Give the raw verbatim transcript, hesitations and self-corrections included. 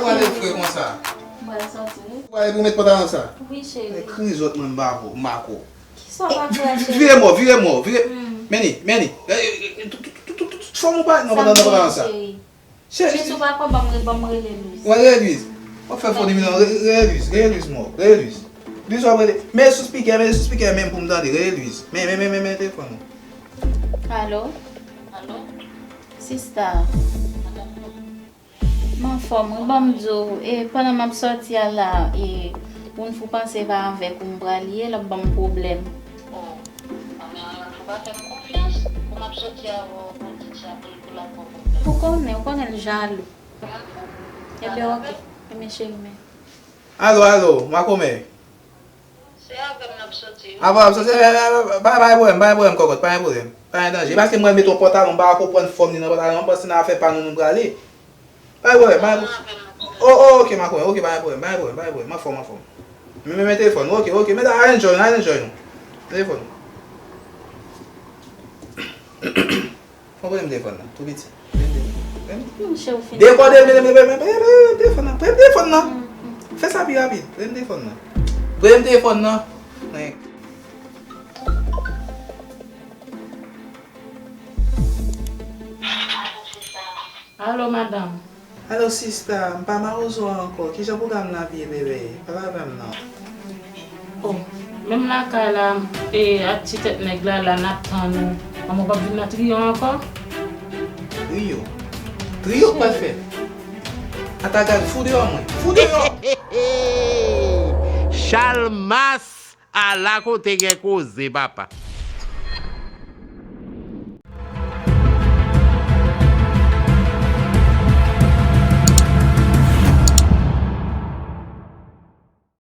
Ou ale frè konsa. Mwen sòti wi. Ou ale pou met pantalon sa. Wi Men cheri. Kriz wòt mwen bavo, mako. Kisa w pa fè cheri? Vire mò, vire mò, vire. Meni, meni. Fòm ou pa nan pantalon sa. Cheri. Cheri, Cheri, ou pa kwè ban m re- ban m rele Louis. Wè, rele Louis. W ap fè fò di mi non, rele Louis, rele Louis mò, rele Louis. Louis w ap rele. Men sou speaker, men sou speaker menm pou m tande, rele Louis. Men, men, men, men, men telefòn ou. Alo? Alo? Sista. M anfòm wi, ban m di w, e pandan m ap sòti a la, e Wounfou panse pa avèk ou m pral ye, l ap ban m pwoblèm. Oh, anmè anmè, fò pa fè m konfyans. Pou m ap sòti avè w pou w di sa pou l pou l ap ba w pwoblèm. Ou konnen, ou konnen l jalou. Jalou? Ebyen oke, ebyen cheri men. Alo, alo, makomè. Se avè m n ap sòti wi. Avan ap sòti, pa pa gen pwoblèm, pa gen pwoblèm kòkòt, pa gen pwoblèm. Pa gen danje. Paske m pral mete yon pantalon, m pa konprann fòm li nan pantalon an, m panse nan afè pa nou nou prale. Pa gen pwoblèm, pa gen pwoblèm. Oh, oh, oke, makomè, oke, pa gen pwoblèm, pa gen pwoblèm, pa gen pwoblèm. M ap fè w, m ap fè w. Men, men, men telefòn ou, oke, oke, men a enjoy, a enjoy nou. Telefòn ou. Mwen premye telefòn nan, tou piti. Premye telefòn. Monchè ou fin. Dekòde, men, men, men, men, men, men, telefòn nan. Premye telefòn nan. Fè sa pi rapid. Premye telefòn nan. Premye telefòn nan. Nèg. Alo madanm. Alo sista, m pa mawozo ankò. Kijan pwogram lavi ye bebe? Pale avè m non. Oh, menm lakay la, e ak ti tèt nèg la la n ap tann ou. Manman w p ap vin nan triyo ankò? Triyo? Triyo k pral fèt? Ata gad fou deyò mwen. Fou deyò! Chalmas ala kote gen koze papa.